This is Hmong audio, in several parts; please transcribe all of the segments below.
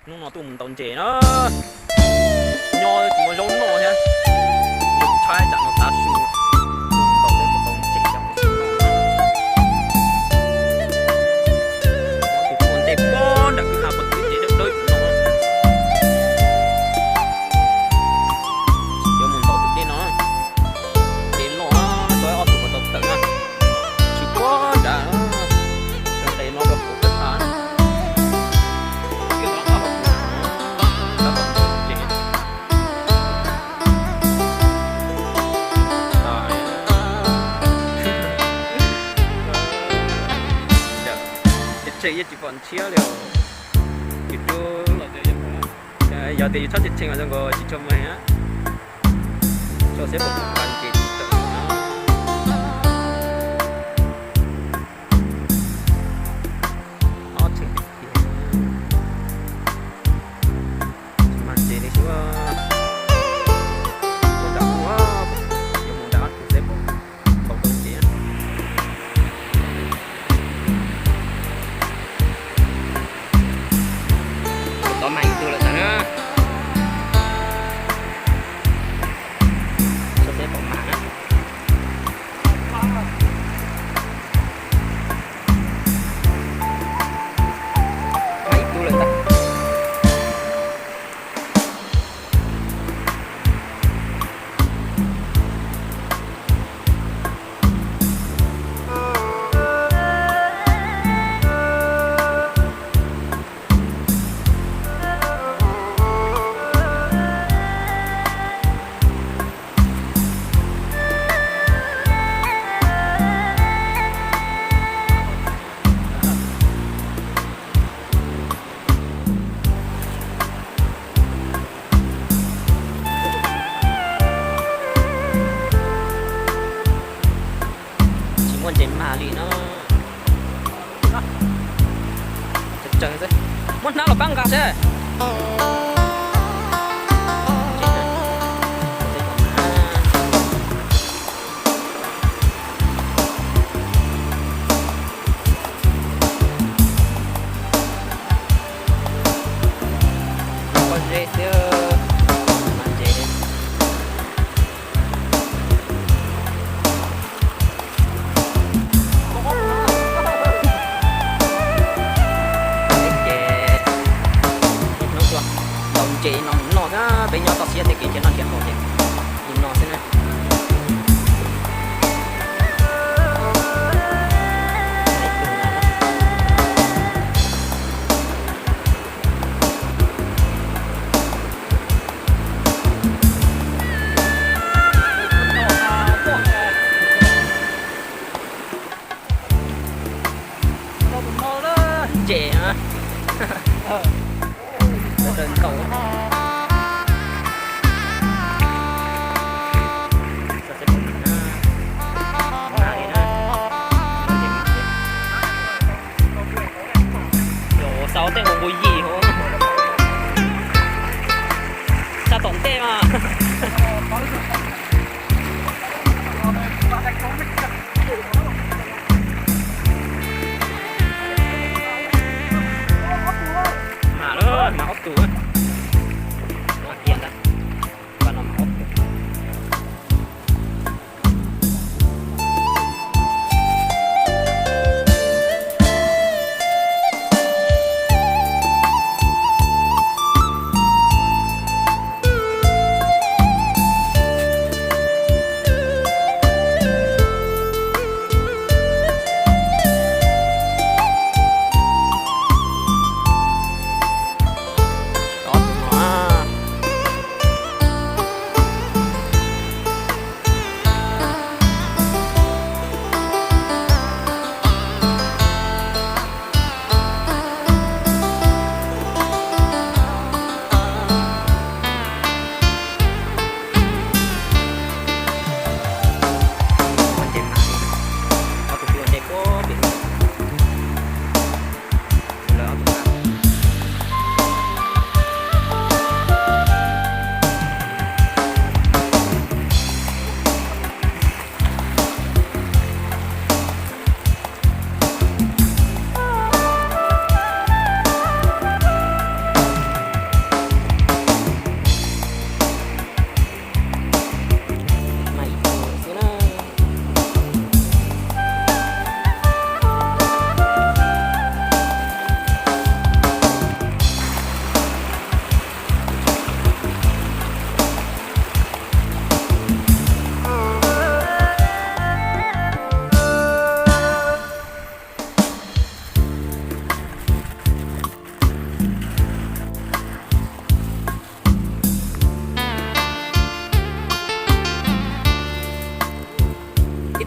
Hnub no tuaj mus ntaus ntses na, nyob tsis muaj zaub noj thiab, tshaib tsam no tav su, tuaj mus ntaus seb puas tau ntses coj mus noj na. Ob tug tuaj ntej pob nram kwj ha puag tim dej dawb dawb no. Yuav mus ntaus tus dej no, dej loj, tau ob tug puas tau tawm na. Tshwm pob nrad, nqes no rau hauv kwj ha. Tsheej yeej tsis pom ntshiab li os. Yog tias yus txhob tsheej mas zoo nkaus tsis tshua meej. Tso seb puas mag ntses tawm no. Ob tsheej tiag tiag, tsis mag ntses li xwb. Mus nram ub, yuav mus nram ob tug seb puas tau ntses. Tod mag ib tug lawm ntag na. Tso seb puas mag na. Mag ib tug lawm ntag. Tsis muaj ntses mag li no. Tseem tseem xwb. Muab hnab los pab nqa seb. Pob zeb xwb, mag ntses li. Ces hnub tuaj ntaus ntses no mus noj thiab, peb nyob toj siab tej kev thiab noj nrhiav haus ces mus no xwb na. Ntses na. Daws ntaus. Xav xav ua li na. Yog xav ua tej ua nqus yim hauv. Xav tom ntej mas. Mas lawm, mas ob tug. Mas kiag ntag. Pas no mas ob tug.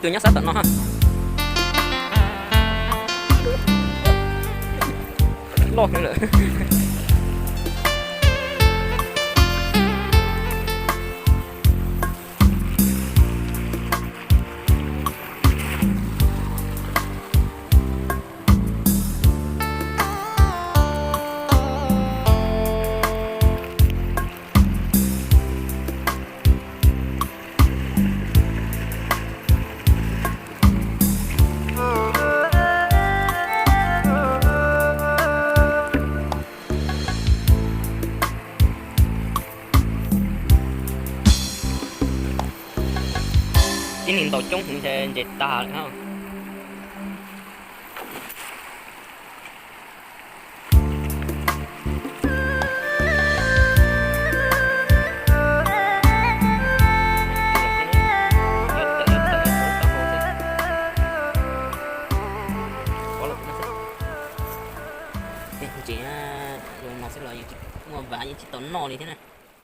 Tus nyob sab tom no ha. Loj heev lawm. Tib neeg ntaus coob heev ntses tas lawm. Ntses no xwb los muaj vas yeej tsis tau noj li thiab na.